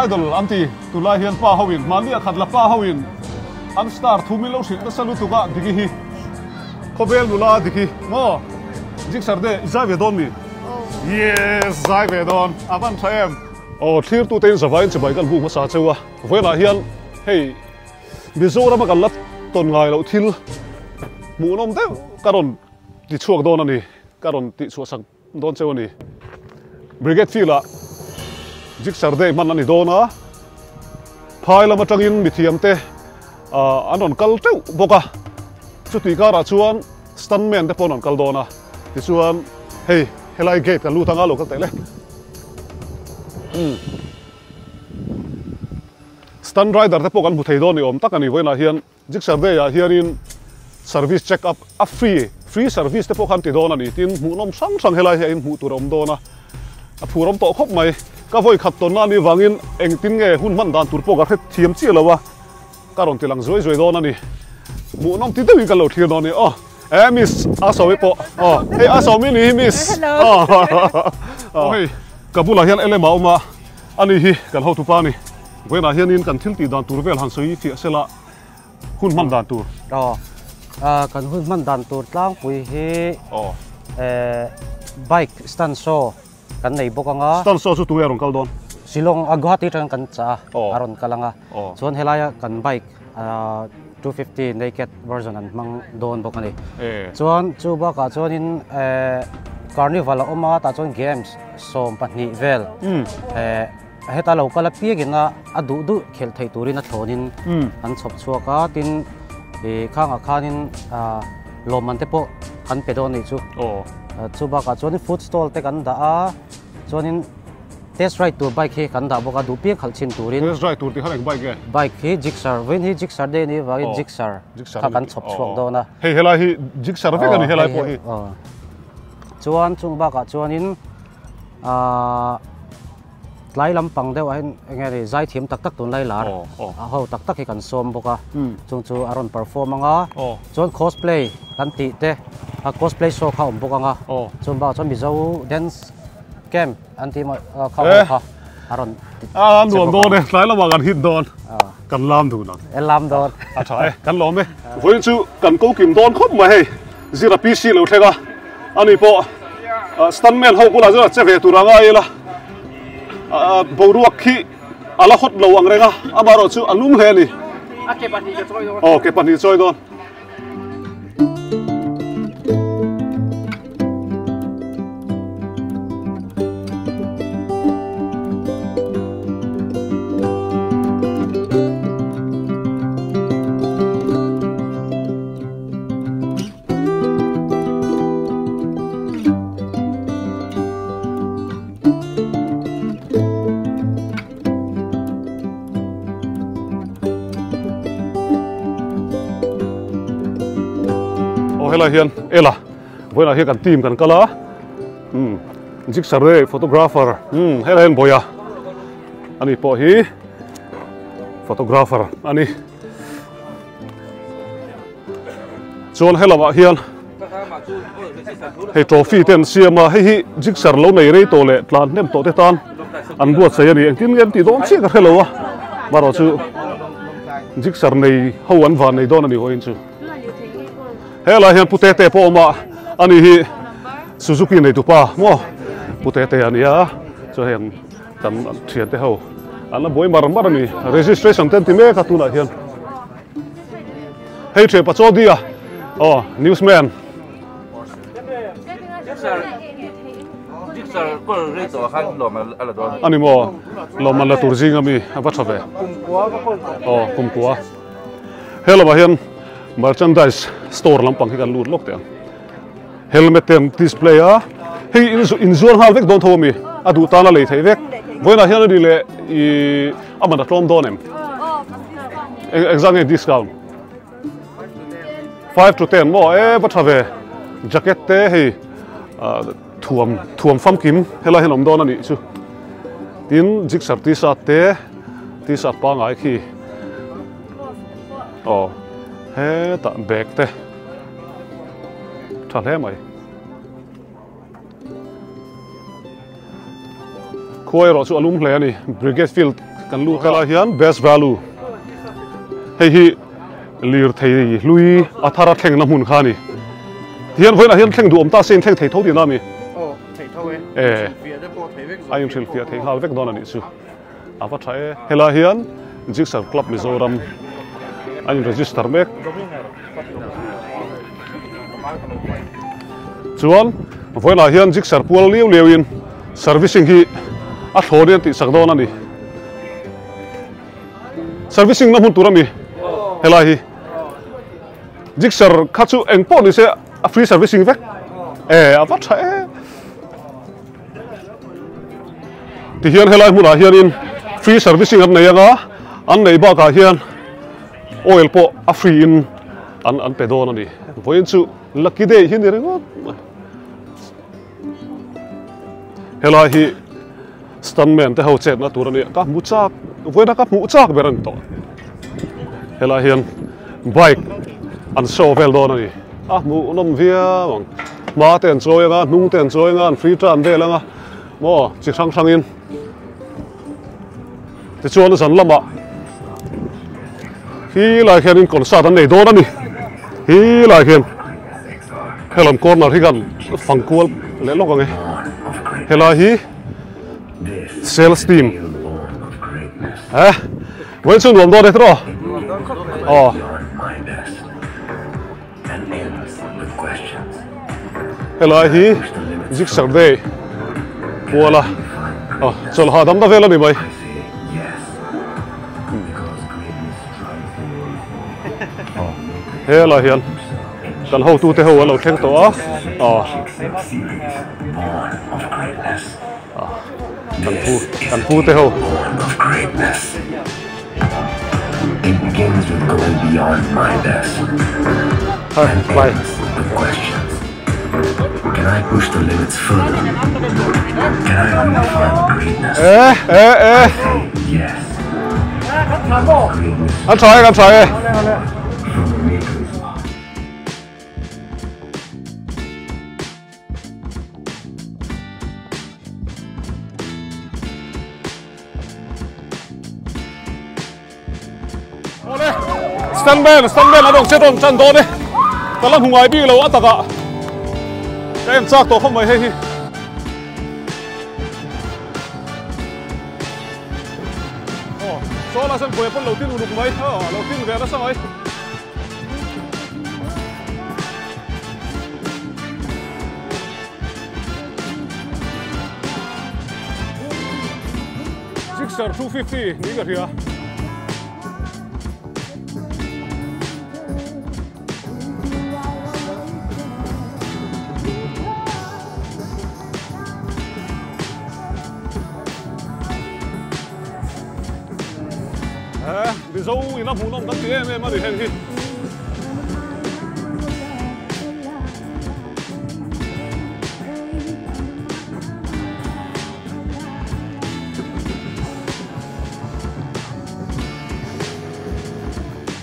idol an ti tunlai hian pa ho in mahni a khat la pa ho in an star thu min lo hrilh nasa lutuk a Diki hi khawvel nula Diki maw Jigsaw te i zai ve dawn mi? Yes zai ve dawn a van tha em. Aw thlir tu te in zavai in chibai kan buk hmasa cheu a vawiinah hian hei Mizoram a kan la tawn ngai loh thil hmuhnawm deuh ka rawn ti chhuak dawn a ni ka rawn tih chhuah sak dawn cheu a ni. Brigade Field ah Jigsaw Day hman a ni dawn a, phai lam atangin mithiam te an rawn kal teuh bawk a, chutih karah chuan stuntman te pawh an rawn kal dawn a, tichuan hei helai gate kan lut anga lo kal teh le. Umm. Stunt rider te pawh kan hmu thei dawn ni awm tak a ni vawiinah hian. Jigsaw Day ah hianin service check up a free, free service te pawh khan ti dawn a ni tin hmuhnawm hrang hrang helai hi a inhmuh tur a awm dawn a, a phur awm tawh khawp mai. Ka vawi khat tawnna a nih vangin engtin nge hun hman dan tur pawh ka hre thiam chiah lo a, ka rawn ti lang zuai zuai dawn a ni. Hmuhnawm ti deuhin kan lo thlir dawn a ni. Aw eh miss a sawi pawh aw hei a sawmi ni hi miss aw aw hei ka bulah hian LM a awm a, ani hi kan hotupa a ni. Vawiinah hianin kan thil tih dan tur vel han sawi fiah sela hun hman dan tur. Aw, kan hun hman dan tur tlangpui hi bike stand show kan nei bawk anga. Stand show chu tunge a rawn kal dawn? Shillong a Guwahati atangin kan chah a, a rawn kal anga. Chuan helaia kan bike 250 naked version an hmang dawn bawk a ni. Chuan chu bakah chuanin carnival a awm a, tah chuan games 12 vel Heta lo kal apiangin a a duh duh khelh theih turin a thlawnin an chhawp chhuak a, tin ih khangah khanin ah lawmman te pawh an pe dawn a nih chu. Chu bakah chuanin food stall te kan dah a, chuanin test ride tur bike hi kan dah bawk a, duh piang khalh chhin turin. Test ride tur tih khan eng bike nge? Bike hi Gixxer, vawiin hi Gixxer day a nih avangin Gixxer kha kan chhawp chhuak dawn a. Hei helai hi Gixxer vek a ni helai pawh hi. Chuan chung bakah chuanin ah. Tlai lampang deuh ah hian eng nge ni zaithiam tak tak tunlai lar a ho tak tak hi kan sawm bawk a chung chu a rawn perform ang a chuan cosplay kan tih te a cosplay show kha a awm bawk ang a chuan bakah chuan Mizo dance camp an tih maw kha ho kha a rawn a nuam dawn e tlai lamah kan hit dawn kan lam dun ang e lam dawn a tha e kan lawm e vawiin chu kan ko kim dawn khawp mai hei zira PC lo thleng a ani pawh stuntman ho bulah chuan a che ve tur a ngai ila. Boruak khi a la hawt lo ang reng a, amaherawh chu a lum hle a ni. Aw ke pahnih chawi dawn. Aw helai hian ela vawiinah hian kan team kan kal a umm Jigsaw Ray photographer umm helai hian Bawia ani pawh hi photographer a ni. Chuan helamah hian hei trophy te an siam a, hei hi jigsaw lo nei rei tawh leh tlan hnem tawh te tan an buatsaih a ni. Engtin nge an tih dawn chiah ka hre lo a, marawh chu jigsaw nei ho an van nei dawn a ni hawiin chu. Helai hian Pu Tete pawh a awm a, ani hi Suzuki neitupa maw Pu Tete a nia, chuan hei an kan thiante ho an la buai mar mar a ni. Registration te an ti mek a tunah hian. Hei thian Pachodi a aw newsman. Ani maw lawmman la tur zing ami a va tha ve aw kumkua he lamah hian merchandise store lampang hi kan lut lawk teh ang helmet te an display a hei inzuar nghal vek dawn tho ami a duh tan a lei theih vek vawiinah hian ani leh ih a man a tlawm dawn em. Engzah nge discount? 5 to 10 maw e va tha ve jacket te hei thuam thuam famkim helai hian awm dawn a nih chu tin jigsaw t-shirt te t-shirt pangai khi aw hetah bag te tha hle mai. Khuai erawh chu a lum hle a ni. Brigade Field kan luh helai hian best value hei hi lirthei hlui a thar a thlengna hmun kha a ni. Tihian vawiinah hian thleng duh awm ta se in thleng thei tho tihna a mi? Aw, thei tho e. Inhrilhfiah te pawh thei vek zawk. A inhrilhfiah thei nghal vek dawn a nih chu. A va tha e. Helai hian Gixxer Club Mizoram an in register mek. Chuan vawiinah hian Gixxer pual liau liau in servicing hi a thlawn in an tihsak dawn a ni. Servicing na hmun tur a mi helai hi. Gixxer kha chu eng pawh ni se a free servicing vek. E a va tha e. Tihian helai hmunah hianin free servicing an nei anga an neih bakah hian oil pawh a free in an an pe dawn a ni. Vawiin chu lucky day hi ni ringawt mai. Helai hi stuntman te ho chetna tur a ni a, ka hmu chak vawiina ka hmuh chak ber a ni tawh. Helai hian bike an show vel dawn a ni. A hmuh nawm viau ang. Hma te an chawi anga, hnung te an chawi anga, an free turn vel anga maw chi hrang hrangin. Tichuan zan lamah hi lai khianin concert an nei dawn a ni. Hi lai khian helam corner hi kan fang kual leh lawk ang e. Helai hi sales team eh vawiin chu nuam dawn e tiraw? Aw. Helai hi Gixxer Day kuala chawlh hahdam ta vel a ni mai. Helai hian kan hotute ho an lo thleng tawh a, kan pu te ho. It begins with going beyond my best and ends with questions. Can I push the limits further? Can I redefine greatness? Eh, eh, eh. Yes. Greatness An tha e, kan tha e. from the maker's heart. Awle, stuntman, stuntman an awm che rawn tan dawn e. Ka la hmu ngai bik lo a takah. Ka en chak tawh khawp mai hei hi. Aw, saw la sen puia pawn lo tin uluk mai, aw lo tin ve nasa mai. Gixxer 250 niin ka hria. Eh, Mizo in a hmuhnawm kan ti em em a ni heng hi.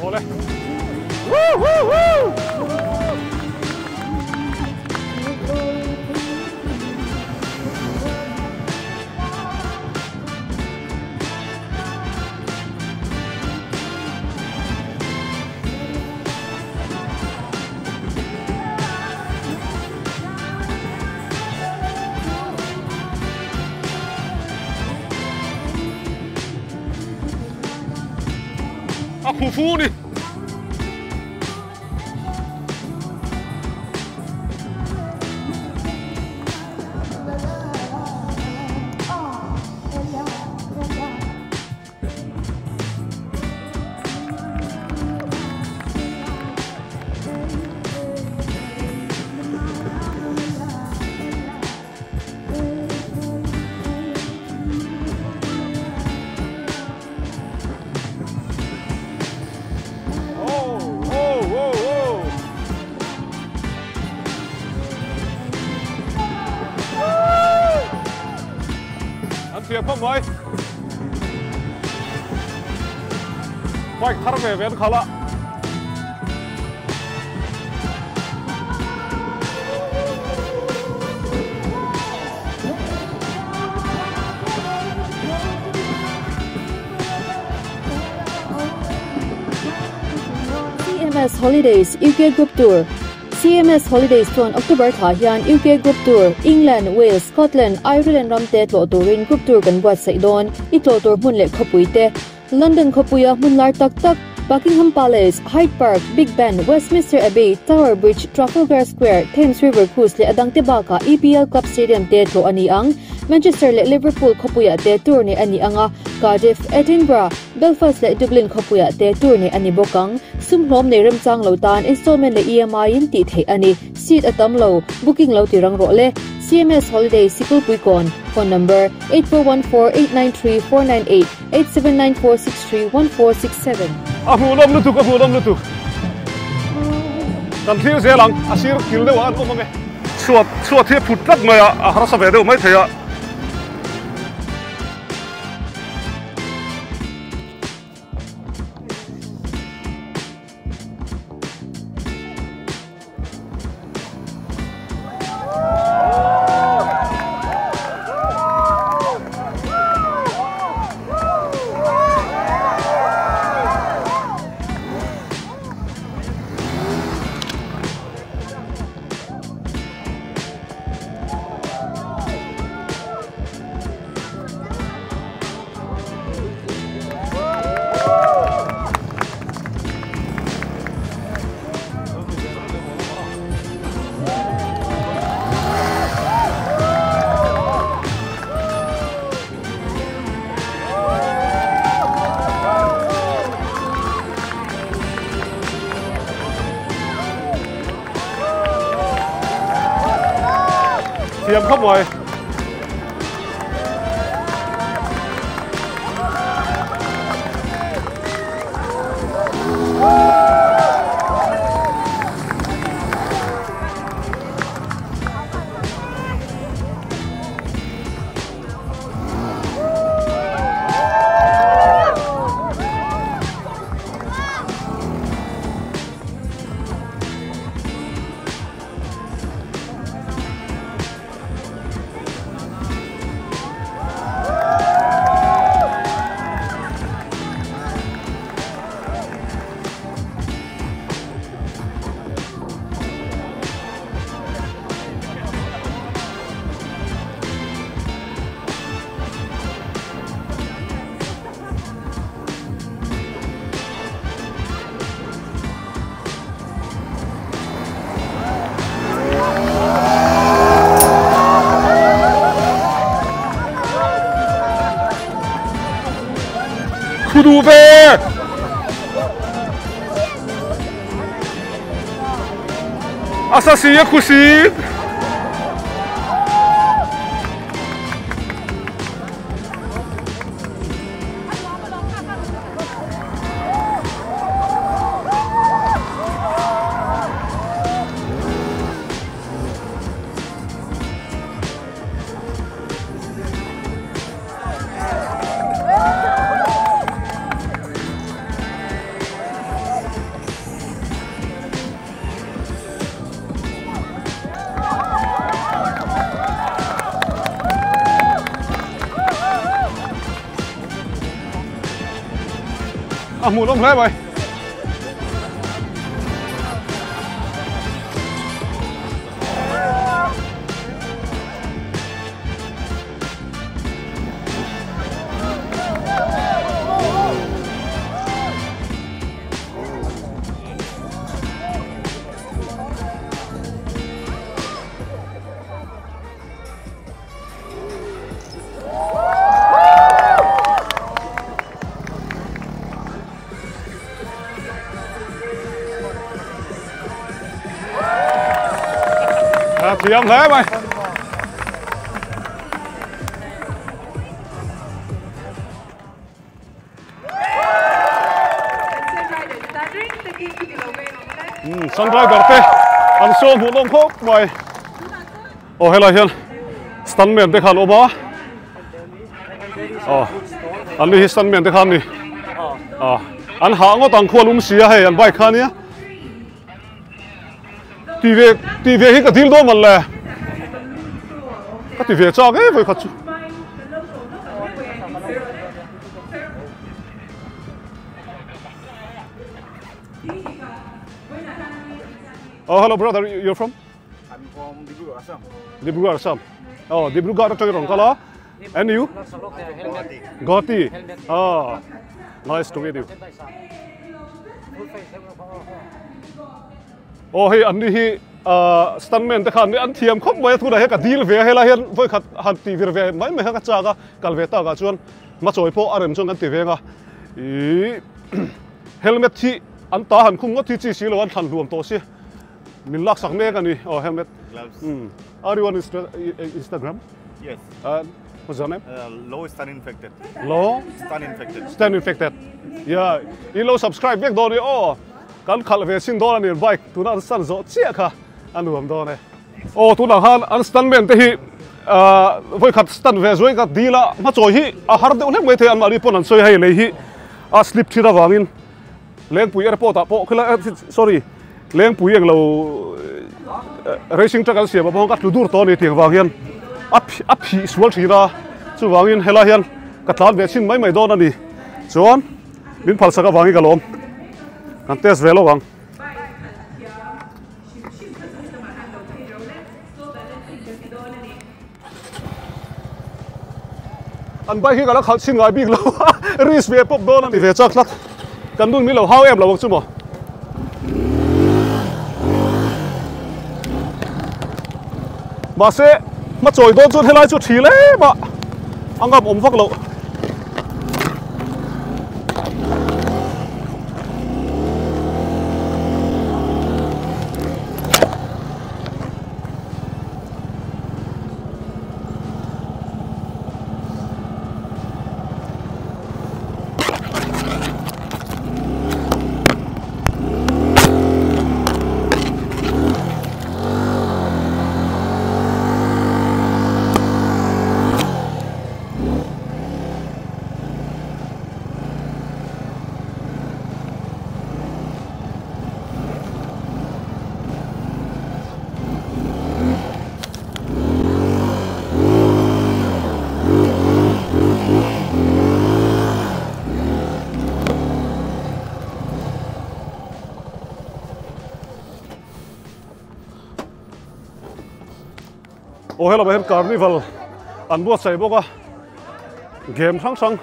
Awle. Woo woo woo! A khu fu ni. An thiam khawp mai. Bike thar ve ve an khalh a. CMS Holidays UK Group Tour CMS Holidays chuan October thla hian UK Group Tour, England, Wales, Scotland, Ireland ram te tlawh turin Group Tour kan buatsaih dawn. I tlawh tur hmun leh khawpui te, London khawpuia hmun lar tak tak, Buckingham Palace, Hyde Park, Big Ben, Westminster Abbey, Tower Bridge, Trafalgar Square, Thames River Cruise leh a dangte bakah EPL Club Stadium te tlawh a ni ang. Manchester leh Liverpool khawpuiah te tour neih a ni ang a, Cardiff, Edinburgh, Belfast leh Dublin khawpuiah te tour neih a ni bawk ang. Sum hlawm nei remchang lo tan installment leh EMI in tih theih a ni. Seat a tam lo, booking lo ti rang rawh le. CMS Holiday Sikulpuikawn, Phone number, 8414 893 498 8794 63 1467. A hmuhnawm lutuk, a hmuhnawm lutuk. Kan thlir zel ang, a sir kil deuh ah an awm ang e. Chhuat, chhuat hi a phut tlat mai a, a harsa ve deuh mai thei a. Thiam khawp mai. Khudu ve! Asa si a khusi! A hmuh lawm hle mai. Thiam hle mai. Sun rider te an show hmuh nawm khawp mai. Aw helai hian stuntman te kha an awm a. Aw an ni hi stuntman te kha an ni. Aw an hah ngawt ang khual um si a hei an bike kha ania. Ti ve ti ve hi ka dil dawn man le. Ka ti ve chak e vawikhat chu. Oh hello brother, you're from? I'm from Dibrugarh, Assam. Dibrugarh, Assam. Oh, Dibrugarh atangin rawn kal a. And you? Guwahati. Ah, nice to meet you. Oh hei an ni hi stuntman te khan an thiam khawp mai a tunah hian ka dil ve a helai hian vawi khat han tih vir ve mai mai kha ka chak a kal ve tak ah chuan hmachawi pawh a rem chuan kan ti veng a ih helmet hi an ta han khum ngawt hi chi si lo an thlan hluam tawh si min laksak mek a ni aw helmet are you on Instagram? Yes. What's your name? Low Stan Infected. Low? Stan Infected. Stan Infected. Yeah. In lo subscribe vek dawn i aw. Kan khalh ve chin dawn a ni bike tuna an stan zawh chiah kha a nuam dawn e. Aw tunah khan an stuntman te hi vawi khat stunt ve zuai ka dil a hmachawi hi a har deuh hlek mai thei anmahni pawn an sawi hei lei hi a slip thin avangin Lengpui airport ah pawh khilai sorry Lengpui englo racing track an siam a bawng ka tlu dur tawh a ni tih vang hian a a phih sual thin a chuvangin helai hian ka tlan ve chhin mai mai dawn a ni chuan min phalsak avangin ka lawm kan test ve lo ang. An bike hi ka la khalh chhin ngai bik lo a, risk ve pawp dawn a ni ve chak tlat. Kan nun min lo hau em lo ang chu maw. Mahse, hmachawi dawn chuan helai chu thi lem a, a ngam awm vak loh. Aw helama hian carnival an buatsaih bawk a game hrang hrang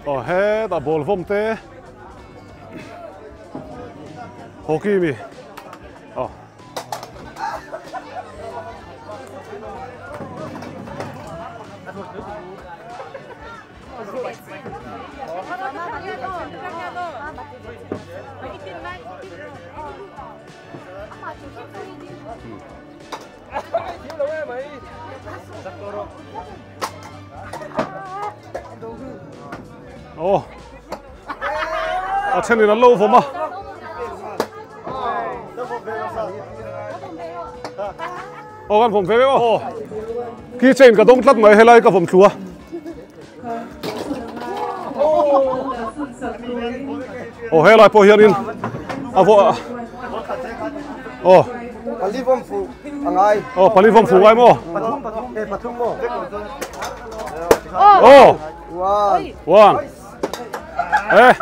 aw hetah ball vawm te hockey mi aw. Aw a thenin an lo vawm a aw kan vawm ve vek aw key chain ka dawng tlat mai helai ka vawm thlu a aw helai pawh hianin a vawh aw pali vawm fu angai aw pali vawm fu ngai maw pathum pathum e pathum maw aw one one eh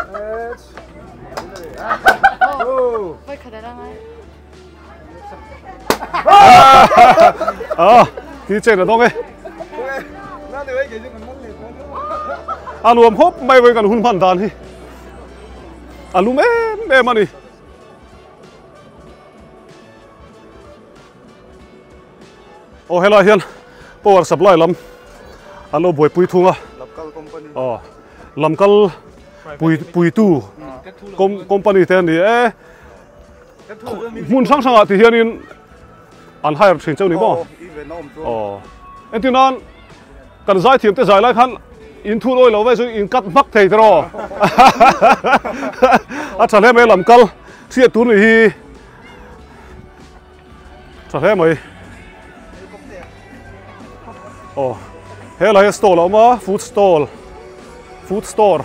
ah key chain a dawng e a nuam khawp mai vawi kan hun hman dan hi a lum em em a ni aw helai hian power supply lam an lo buaipui thung a aw lamkal pui puitu company te an ni e hmun hrang hrangah ti hianin an hire thin cheu ni maw aw entir nan kan zai thiam te zai lai khan in thun awi lo vai chu in cut hmak thei tiraw a tha hle mai lam kal hriat tur ni hi tha hle mai aw helai stall a awm a food stall food store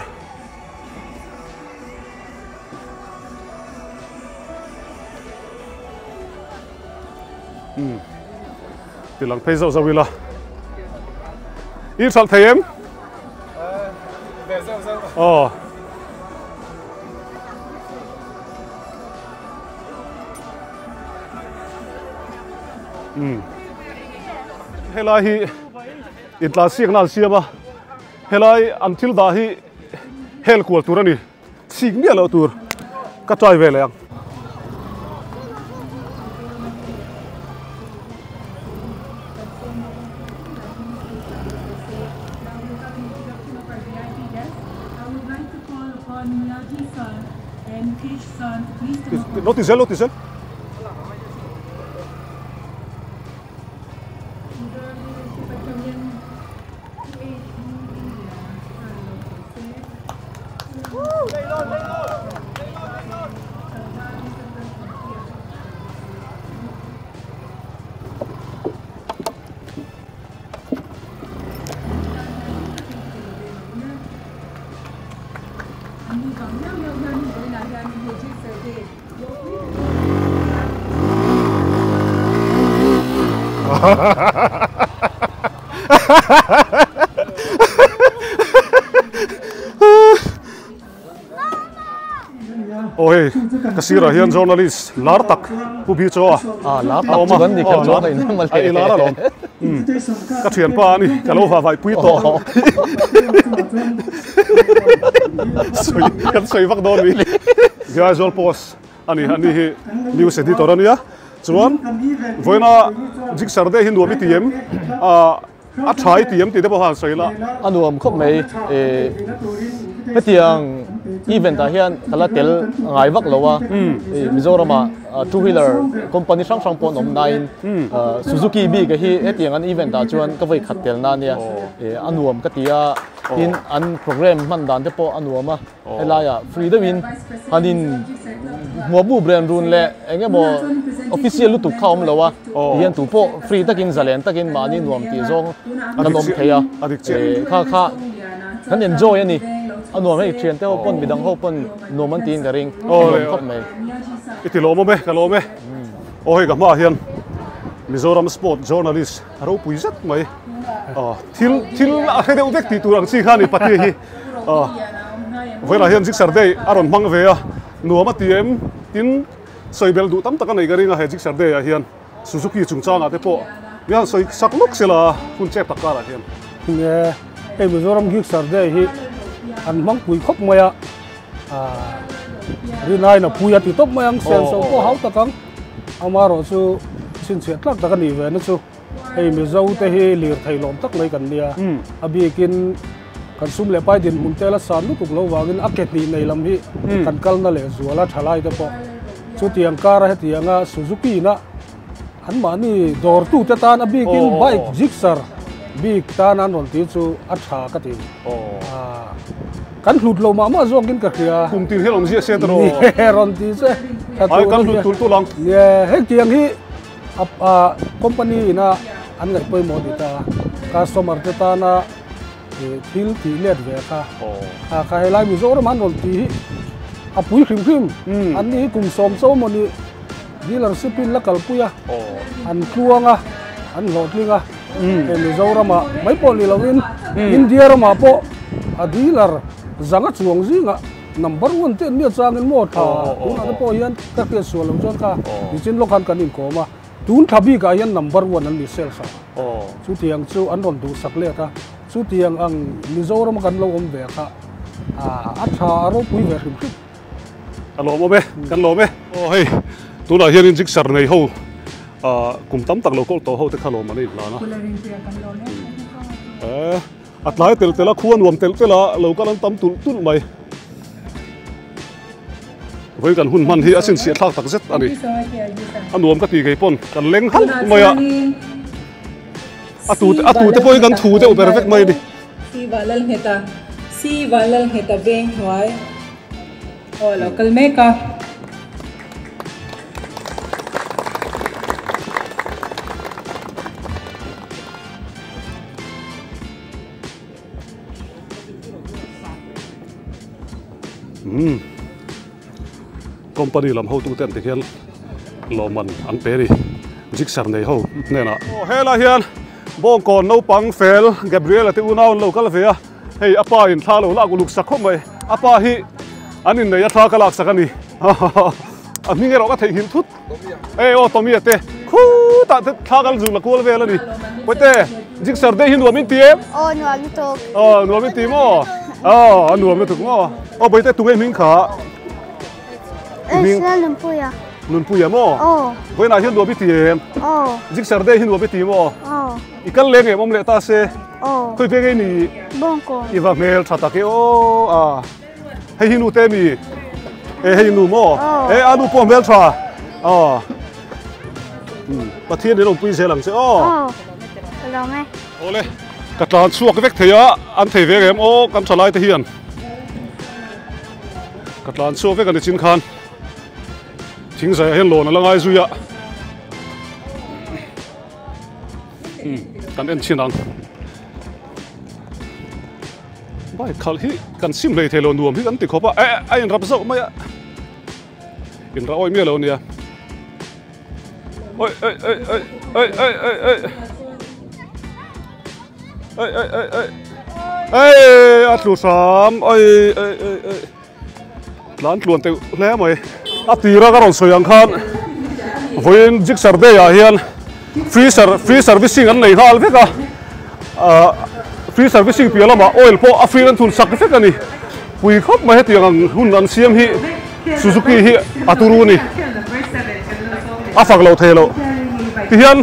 Ti lang phei zauh zauh ila. I hralh thei em? Ve zauh zauh. Aw. Helai hi intlansiakna an siam a, helai an thil dah hi hel kual tur a ni, chhik miah loh tur ka try ve leh ang. Lo ti zel, lo ti zel. Aw hei ka sirah hian journalist lar tak Pu Bi Chaw a Ah lar tak chu kan ni kher chuan a inhnem a le. A lar alawm. Ka thianpa a ni ka lo vah vaih pui tawh. Sawi kan sawi vak dawn mi. Aizawl Post a ni ani hi news editor a nia chuan vawiina Jigsaw te hi nuam i ti em a tha i ti em tih te pawh kha han sawi la. A nuam khawp mai hetiang event ah hian ka la tel ngai vak lo a Mizoram ah two wheeler company hrang hrang pawh an awm nain Suzuki bik hi hetiang an event ah chuan ka vawi khat tel na ania a nuam ka ti a tin an program hman dan te pawh a nuam a. Helaiah free deuhin han in hmuah bu ren run leh eng emaw official lutuk kha a awm lo a, tihian tu pawh free takin zalen takin mahni nuam tih zawng kan awm thei a, kha kha kan enjoy a ni, a nuam hei thian te ho pawn midang ho pawn nuam an tiin ka ring, a nuam khawp mai. I ti lawm awm e, ka lawm e. Aw hei ka hmaah hian Mizoram sport journalist ropui zet mai thil thil a hre deuh vek tih tur ang chi kha a ni Patia hi. Vawilah hian Jigsaw Day a rawn hmang ve a, nuam a ti em? Tin, sawi bel duh tam tak a nei ka ring a, he Jigsaw Day ah hian Suzuki chungchangah te pawh mi han sawi sak lawk se la, hun chep tak karah hian. Nge, hei Mizoram Jigsaw Day hi an hmang pui khawp mai a, rinaiin a pui a ti tawp mai ang, senso pawh hau tak ang, amaherawh chu chhinchhiah tlak tak a nih ve na chu. Hei Mizo te hi lirthei lawm tak mai kan nia, a bikin kan sum leh pai dinhmun te la san lutuk lo vangin a ke hnih nei lam hi kan kalna leh zuala tha lai te pawh chutiang kara hetianga Suzuki na anmahni dawrtu te tan a bikin bike Gixxer bik tan an rawn tih chu a tha ka ti. Kan hlut lo mah mah zawkin ka hria. Kum tin hian awmzia se tawh. Rawn ti che. Ai kan hlut tul tul ang. Hetiang hi A company ina an ngaih pawimawh ni ta customer te tana thil tih let ve kha a kha helai Mizoram an rawn tih hi a pui hrim hrim an ni hi kum sawm chaw maw ni dealership in la kalpui a an tluang a an hlawhtling a hei Mizoram ah mai pawh ni lovin India ramah pawh a dealer zanga chuang zingah Number one te an nia changin maw tha tunah te pawh hian ka hriat sual lo chuan kha nichin lawk khan kan inkawm a, tun thla bikah hian number one an ni sales ah chutiang chu an rawn duhsak let a, chutiang ang Mizoram a kan lo awm ve kha a tha a ropui ve hrim hrim. Ka lawm awm e, kan lawm e. Aw hei tunah hianin Jigsaw nei ho kum tam tak lo kawl tawh ho te kha lawm an inhlan a. A tlai tel tel a, khua nuam tel tel a, lo kal an tam tulh tulh mai. Vawi kan hun hman hi a chhinchhiah thlak tak zet a ni. A nuam ka ti kei pawn kan leng halh mai a. A tu a tu te pawhin kan thu deuh ber vek mai a ni. Si Vanlalngheta Si Vanlalngheta veng hnuai aw lo kal mek a. Umm company lam hotu te an ti hian lawmman an pe a ni Gixxer nei ho hnenah. Aw helai hian Bawngkawn naupang fel Gabriel-a te unau an lo kal ve a, hei a pa in thla lo lak uluk sak khawp mai, a pa hi an innei a thla ka lak sak a ni a hming erawh ka theihnghilh thut e aw Tommy-a te khut. Hetah te thla kan zuk la kual vel a ni. Pawite, Gixxer te hi nuam in ti em? Aw, nuam lutuk. Aw, nuam in ti maw? Aw, a nuam lutuk maw? Aw, Pawite, tunge hming kha? Hming? Nunpuia. Nunpuia maw? Aw. Vawiinah hian nuam i ti em? Aw. Gixxer te hi nuam i ti maw? Aw. I kal leng em awm leh ta se? Aw. Khawi veng ei ni? Bawngkawn. I va hmel tha tak e aw. A. Hei hi nu te mi? E hei nu maw? Aw. E a nu pawh hmel tha. Aw. Pathian in awmpui zel ang che aw. Aw. Ka lawm e. Awle. Ka tlan chhuak vek thei a, an thei vek em aw kan tha lai te hian. Ka tlan chhuak vek a ni chin khan. Thingzaiah hian lawn a la ngai zui a. Kan en chhin ang. Bike khalh hi kan sim hlei thei lo nuam hi kan ti khawp a, eh a inrap zauh mai a, inrah awih miah lo a nia. Oi oi oi oi oi oi oi oi oi oi oi oi ei a tlu hram oi oi oi oi tlan tluan teuh hle mai a tira ka rawn sawi ang khan vawiin Gixxer day ah hian free ser free servicing an nei nghal vek a ah free servicing piah lamah oil pawh a free an thun sak vek a ni pui khawp mai hetiang ang hun an siam hi Suzuki hi a turu a ni a fak loh thei loh tihian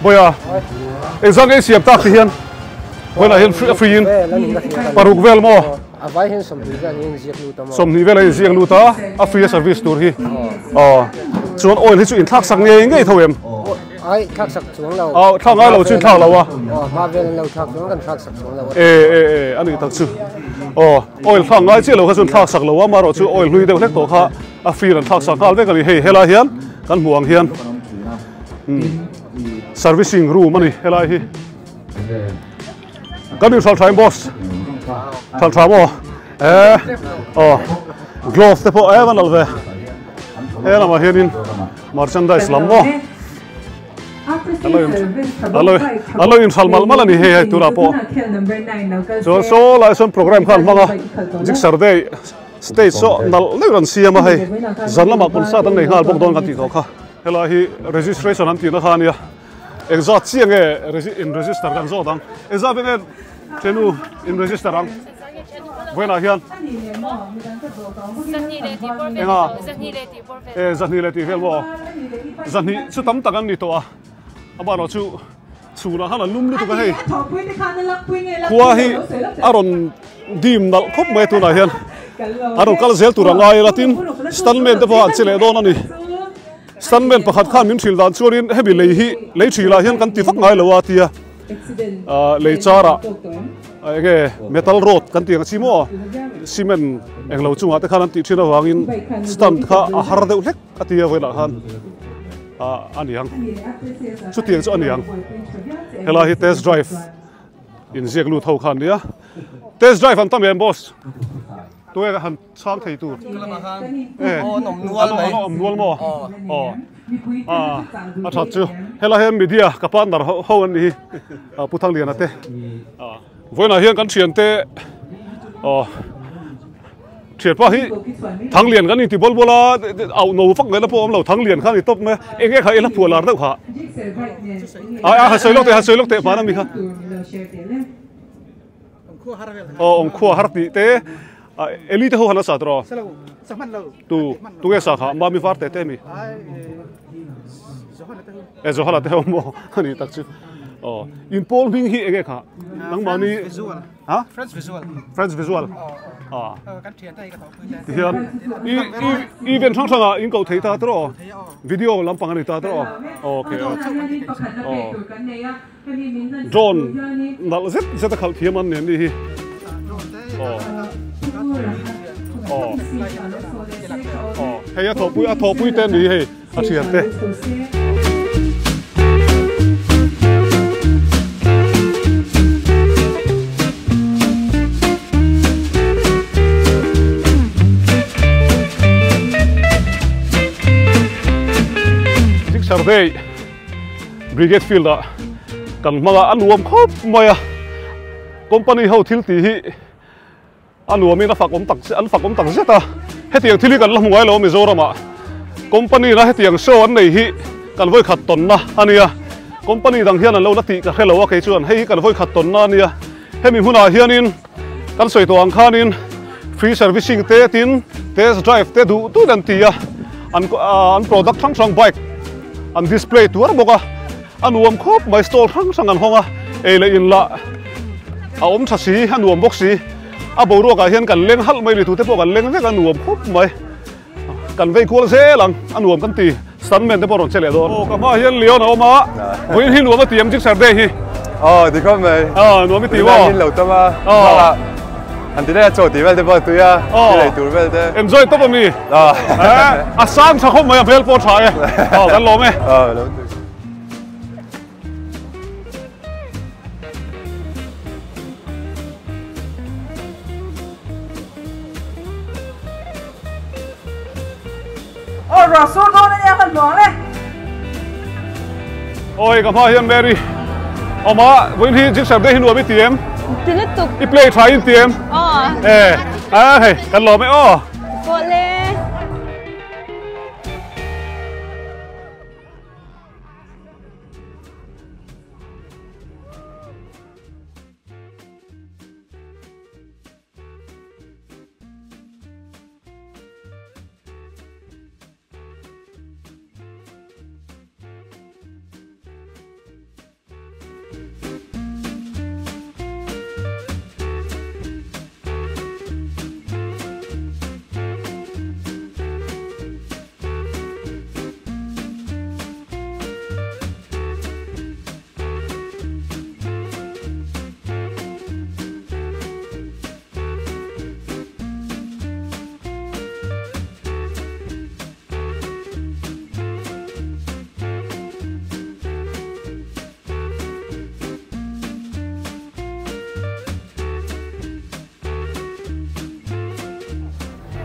bawiha engzah nge i siam tak tihian vawiinah hian a free in paruk vel maw. A vai hian 20 vel hi a inziak lut a maw? 20 vel a inziak lut a, a free a service tur hi. Aw. Chuan oil hi chu inthlak sak ngei ngei tho em? Ai, thlak sak chuang lo. Aw, thlak ngai lo chu inthlak lo a. Aw, hma vel an lo thlak chuang kan thlak sak chuang lo a. E, e, e, a nih tak chu. Aw, oil thlak ngai chiah lo kha chuan thlak sak lo a, amaherawh chu oil hlui deuh hlek tawh kha a free an thlak sak nghal vek a ni. Hei helai hian kan hmuh ang hian servicing room a ni helai hi. Kan in hral tha em boss? Hral tha maw? Eh, aw, glove te pawh em an lal ve. He lamah hianin merchandise lam maw? Alo alo in hral mal mal a ni hei hei tunah pawh. Chuan saw lai sawn program kha an hmang a, Gixxer Day stage saw nalh deuh an siam a hei. Zan lamah concert an nei nghal bawk dawn kan tih tawh kha. Helai hi registration an tihna kha a nia. Engzat chiah nge in register kan zawt ang? Engzat nge thenu in register ang? Vawiinah hian enga e zahnih leh tih vel maw? Zahnih chu tam tak an ni tawh a, amaherawh chu chhunah khan a lum lutuk a hei. Khua hi a rawn dim nalh khawp mai tunah hian a rawn kal zel tur a ngai a tin stuntman te pawh an che leh dawn a ni. Stuntman pakhat khan min hrilh dan chuanin hemi lei hi lei ṭhilah hian kan ti vak ngai lo a tia lei charah enge metal rod kan tih ang chi maw cement englo chungah te khan an tih ṭhin avangin stunt kha a har deuh hlek a tia vawilah khan a ni ang chutiang chu a ni ang helai hi test drive inziak lut ho kha an nia test drive an tam em boss tunge han Chhang thei tur. Eh, an awm nual mai. An awm nual maw? Aw. Ah, a that chu. Helai hian media ka partner ho ho an ni hi. Ah, Pu Thangliana te. Ah, vawiinah hian kan thian te aw thianpa hi Thanglian kan inti bawl bawl a, auh no vak ngaihna pawh a awm lo. Thanglian kha a ni tawp mai a. Eng nge kha ila phuah lar deuh kha? Ah, ah, han sawi lawk teh, han sawi lawk teh hmana mi kha. Aw awm khua har tih te Eli te ho han a sa tawh tu tu nge sa kha mami var te te mi e Johala te ho maw ani tak chu aw in pawl hming hi enge kha nangmahni ha French visual French visual a kan thian te hi ka tawh pui te tihian i i event hrang hrang ah in koh thei ta tawh video lampang ani ta tawh okay aw Drone nalh zet zet a khalh thiam an nen ni hi. Aw. Aw. Aw. Hei a thawhpui a thawhpui te ni hei a thian te. Sixer Day Brigade Field ah kan hmang a, a nuam khawp mai a, company ho thil tih hi a nuamin a fak awm tak an fak awm tak zet a, hetiang thil hi kan la hmu ngai lo a Mizoram ah company na hetiang show an nei hi kan vawi khat tawnna a nia. Company dang hian an lo la tih ka hre lo a kei chuan hei hi kan vawi khat tawnna a nia. Hemi hmunah hianin kan sawi tawh ang khanin free servicing te tin test drive te duh duh an ti a, an an product hrang hrang bike an display tuar bawk a, a nuam khawp mai stall hrang hrang an hawng a, ei leh in lah a awm tha si a nuam bawk si, a boruakah hian kan leng halh mai ni tute pawh kan leng vek a nuam khawp mai. Kan vei kual zel ang, a nuam kan ti. Stuntman te pawh rawn che leh dawn. Aw, ka hmaah hian Leon a awm a, vawiin hi nuam a ti em Jigsaw Day hi? Aw, ti khawp mai. Aw, nuam i ti maw? Vawiin lo tam a, bakah han ti daih a, chaw tih vel te pawh a tui a, thil ei tur vel te. Enjoy tawp a mi? Aw. A sang tha khawp mai, a hmel pawh a tha e. Aw, kan lawm e. Aw, lo tui. Aw ruah sur dawn ania kan hmuang le. Oi ka hma hian Mary awm a vawiin hi Jigsaw day hi nuam i ti em? Ti lutuk. I play tha in ti em? Aw. Eh a hei kan lawm e aw. Pawh le.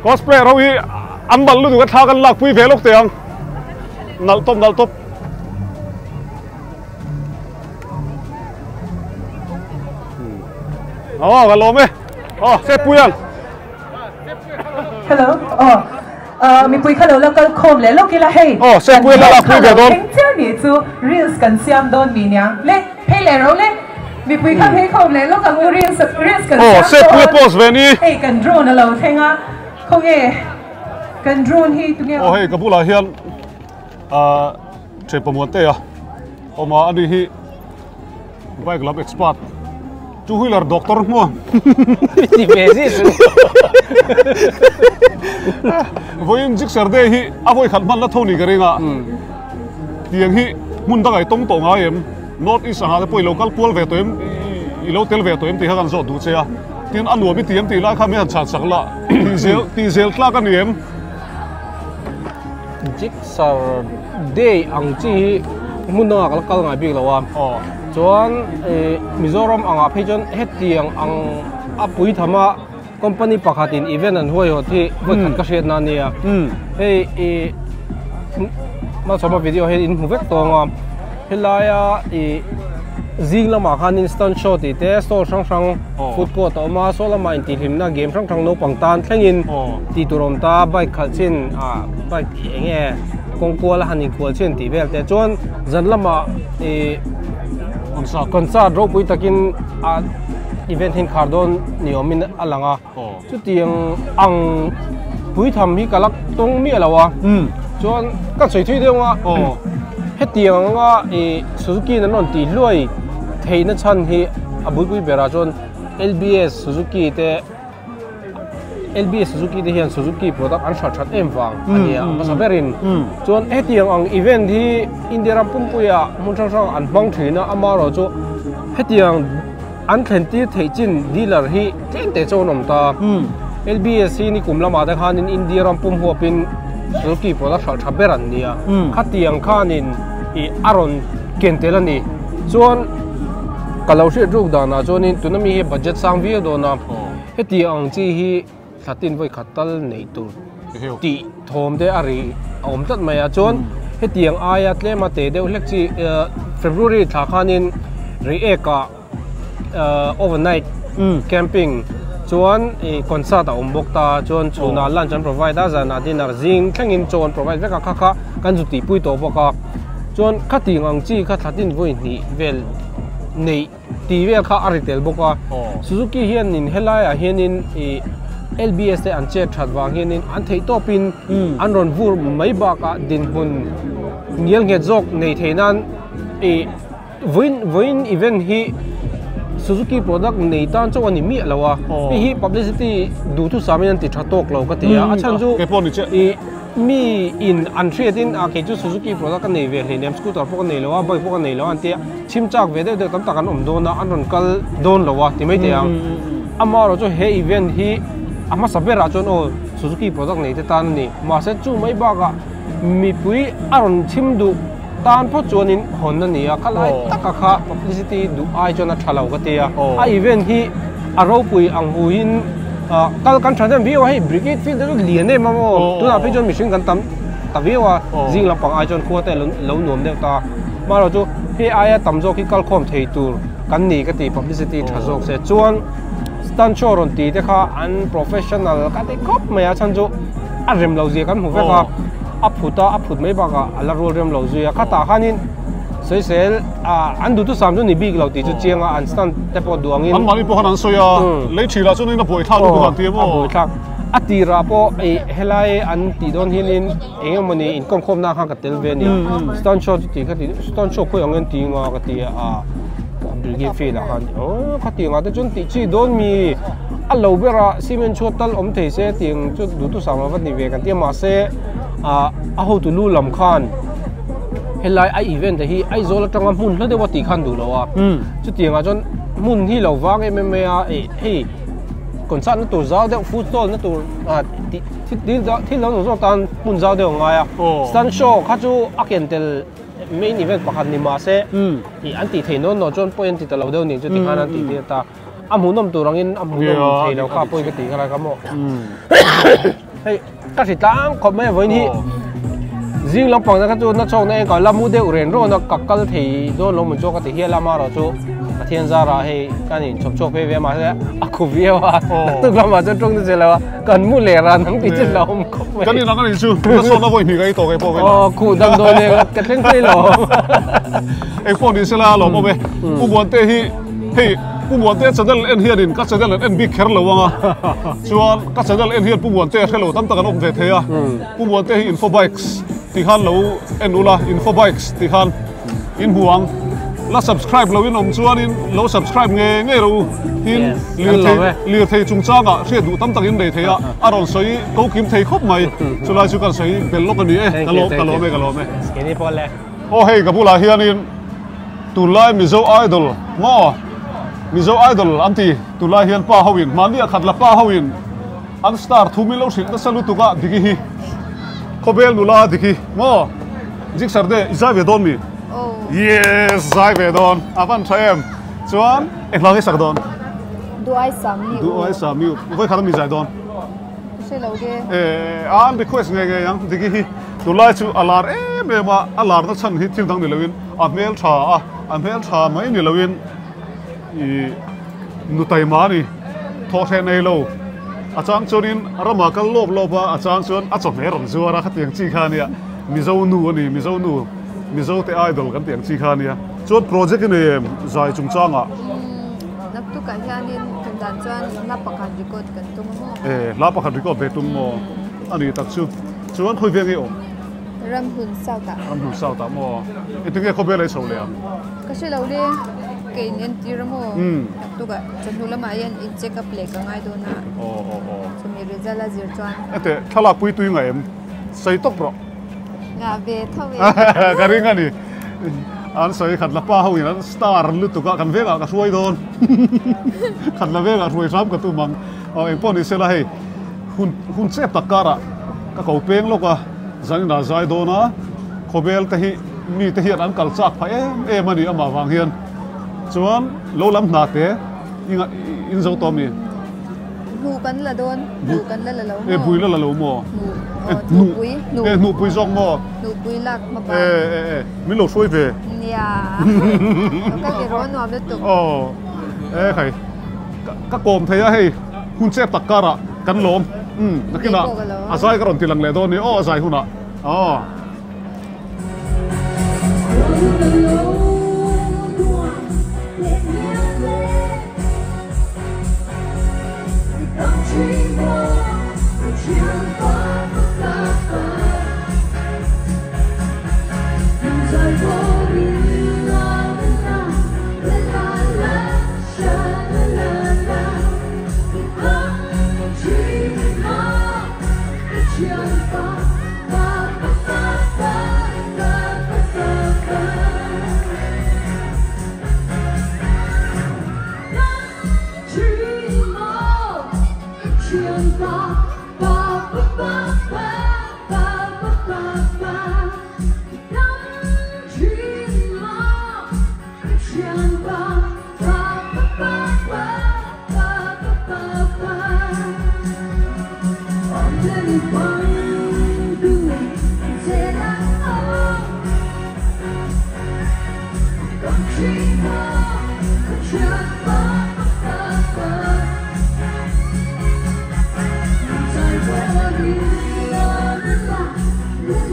Cosplayer ho hi an mal lutuk a thla kan lak pui ve lawk teh ang. Nalh tawp nalh tawp. Aw ka lawm e. Aw se pui ang. Hello. Aw. Mipui kha lo la kal khawm leh lawk ila hei. Aw se pui la lak pui ve dawn. Eng chiah nih chu reels kan siam dawn mi nia. Le phei leh ro le. Mipui kha phei khawm leh lawk ang u reels reels kan siam dawn. Aw se pui a post ve ni. Hei kan drone a lo thleng a. Khawnge kan drone hi tunge. Aw hei ka bulah hian Ṭhe Pamuante a awm a, ani hi bike lam expert, two wheeler doctor hmuam. Ti ve zi su. Vawiin Jigsaw Day hi a vawi khat hman la tho ni ka ring a, tiang hi hmun dangah i tawng tawh ngai em? North East angah te pawh i lo kal kual ve tawh em? I lo tel ve tawh em tih kha kan zawh duh che a, tin a nuam i ti em tih lai kha min han chhan sak la, tih zel tlak a ni em? Jigsaw Day ang chi hi hmun dangah ka la kal ngai bik lo a chuan Mizoram angah phei chuan hetiang ang a pui tham a company pakhatin event an huaihawt hi vawi khat ka hriat na ania hei ih malsawma video hi in hmu vek tawng a helaia ih zing lamah khanin stunt show tih te stall hrang hrang food court a awm a saw lamah intihhlimna game hrang hrang naupang tan thlengin tih tur a awm ta bike khalh chin ah bike eng nge kawng kual a han inkual chin tih vel te chuan zan lamah ih concert ropui takin a event hi an khar dawn ni awmin a lang a chutiang ang puitham hi ka la tawng miah lo a chuan ka sawi thui deuh a hetiang anga ih Suzuki in an rawn tih hluai theihna chhan hi a bulpui berah chuan L_B_S Suzuki te L_B_S Suzuki te hian Suzuki product an hralh that em vang a nia a hmasa berin chuan hetiang ang event hi India ram pumpuiah hmun hrang hrang an hmang thin a amaherawh chu hetiang An thlen tir theih chin dealer hi tlem te chu an awm ta. LBS hi nikum lamah te khanin India ram pum huapin Suzuki product hralh tha ber an nia. Khatiang khanin ih a rawn ken tel a ni. Chuan ka lo hriat ruk danah chuanin tuna mi hi budget sang viau dawn a. Hetiang ang chi hi thlatin vawi khat tal neih tur tih thawm te a ri a awm tlat mai a chuan hetiang aia tlema te deuh hlek chi February thla khanin Reiek ah overnight camping chuan ih concert a awm bawk ta chuan chhunah lunch an provide a zanah dinner zing thlengin chaw an provide vek a kha kha kan zu tihpui tawh bawk a. Chuan khating ang chi kha thlatin vawi hnih vel neih tih vel kha a ri tel bawk a. Suzuki hianin helaiah hianin ih LBS te an chet that vang hianin an theih tawpin an rawn vur mai bakah dinhmun ngial nghet zawk nei thei nan ih vawiin vawiin event hi Suzuki product nei tan chauh a ni miah lo a. Hei hi publicity duhthusamin an ti tha tawk lo ka ti a, a chhan chu ih Mi in an hriat in a kei chu Suzuki product ka nei ve hleinem scooter pawh ka nei lo a bike pawh ka nei lo a an tia chhim chak ve deuh deuh tam tak an awm dawn a an rawn kal dawn lo a ti mai thei ang. Amaherawh chu he event hi a hmasa berah chuan aw Suzuki product nei te tan a ni mahse chu mai bakah mipui a rawn chhim duh tan phawt chuanin hawn a ni a khalai taka kha publicity duh ai chuan a tha lo ka ti a a event hi a ropui ang hu in kal kan tha hnem viau a hei brigade field te chu lian em a maw tunah phei chuan mihring kan tam ta viau a zing lampang ai chuan khua te lo nuam deuh ta marawh chu hei aia tam zawk hi kal khawm thei tur kan ni ka ti publicity tha zawk se chuan stunt show rawn ti te kha an professional ka ti khawp mai a chhan chu a rem lo zia kan hmu vek a. A phut a, a phut mai bakah a la rual rem lo zui a, khatah khanin sawisel an duhthusam chu ni bik lo tih chu chiang a, an stand te pawh duh angin. Anmahni pawh khan an sawi a, lei thil ah chuan in a buaithlak lutuk ang tih emaw. A buaithlak. A tirah pawh ih helai an tih dawn hianin eng emawni inkawmkhawmna khan ka tel ve a nia, stand show chu tih kha ti, stand show khawi ang en ti nga ka ti a, brigade field ah khan aw khatiang ah te chuan tih chi dawn mi a lo ber a cement chhuat tal awm thei se tiang chu duhthusam a va ni ve kan ti a mahse ah a hotu lu lam khan helai a event te hi Aizawl atanga hmun hla deuh a tih khan duh lo a chutiang ah chuan hmun hi lo vang em em mai a ih hei concert na tur zau deuh food stall na tur ah tih thil thil dang zawng tan hmun zau deuh a ngai a stunt show kha chu a ken tel main event pakhat ni mahse ih an tih theih nawn nawn chuan pawi an ti ta lo deuh nih chu tikhan an tih tir ta a hmuhnawm tur angin a hmuhnawm thei lo kha pawi ka tih kha lai kha maw hei ka hri tlang khawp mai a vawiin hi zing lampang na kha chu na chhawk na engkah la mu deuh ren rawn a ka kal thei dawn lo mun chu ka ti hial a amaherawh chu Pathian zarah hei kan inchhawp chhuak phei ve a mahse a khu viau a naktuk lamah chuan tawng na che lo a. Kan mu leh ran ang tih chu hlauhawm khawp mai. Kan inang a nih chu, ka sawn a vawi hnih ka ei tawh kei pawh vela. Aw khuh damdawi nen ka thleng phei lo. Eng pawh ni sela lawm awm e. Pu Muante hi hei Pu Muante channel en hianin ka channel an en bik kher lo ang a. Chuan ka channel en hian Pu Muante hre lo tam tak an awm ve thei a. Pu Muante hi Info Bikes tih khan lo en ula, Info Bikes tih khan in hmu ang. La subscribe lo in awm chuanin lo subscribe ngei ngei rawh u. Tin, lirthei lirthei chungchangah hriat duh tam tak in nei thei a, a rawn sawi ko kim thei khawp mai. Chulai chu kan sawi bel lawk a ni e. Ka lawm ka lawm e ka lawm e. Aw hei ka bulah hianin tunlai Mizo Idol maw Mizo Idol an ti tunlai hian pa ho in mahni a khat la pa ho in an star thum in lo hrilh nasa lutuk a Diki hi khawvel nula Diki maw Jigsaw te i zai ve dawn mi? Yes zai ve dawn a van tha em chuan eng hla nge sak dawn? Duai Sami u. Duai Sami u vawi khat a mi zai dawn? Ka hre lo ge. Eh an request ngei ngei ang Diki hi tunlai chu a lar em em a a lar na chhan hi thil dang ni loin a hmel tha a a hmel tha mai ni loin i nu taima a ni thawh hreh nei lo a chang chuanin ramah kal lawp lawp a a chang chuan a chawhmeh rawn zuar a khatiang chi kha a nia Mizo nu a ni Mizo nu Mizo te idol kan tih ang chi kha a nia chuan project i nei em zai chungchangah. Naktukah hianin tum dan chuan hla pakhat record kan tum a maw? E hla pakhat record ve tum maw? A ni tak chu chuan khawi veng i awm? Ramhlun South ah. Ramhlun South ah maw? Engtin nge khawvel a i chho leh ang? Ka hre lo le, ka in entir a maw? Naktukah chawhnu lamah hian in check up leh ka ngai dawn a. Aw aw aw. Chumi result a zir chuan. Ete thlalak pui tui ngaih em? Sawi tawp rawh. Ngah ve tho e. Ka ring a ni. An sawi khat la pa ho in an star lutuk a kan vengah ka hruai dawn. Khat la vengah hruai hram ka tum ang. Aw engpawh ni sela hei hun hun chep tak karah ka ko peng lawk a zanin ah zai dawn a khawvel te hi mi te hian an kal chak phah em em a ni amah vang hian chuan lo lam hna te in zo tawh mi. Hnu kan la dawn hnu kan la la lo maw? E bui la la lo maw? Hnu pui hnu e hnu pui zawk maw? Hnu pui lak hma pa. E e e min lo hruai ve. Nia ka ke rawn nuam lutuk. Aw e khai ka kawm thei a hei hun chep tak karah kan lawm um nakinah a zai ka rawn ti lang leh dawn ni aw a zai hunah aw.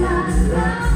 La la.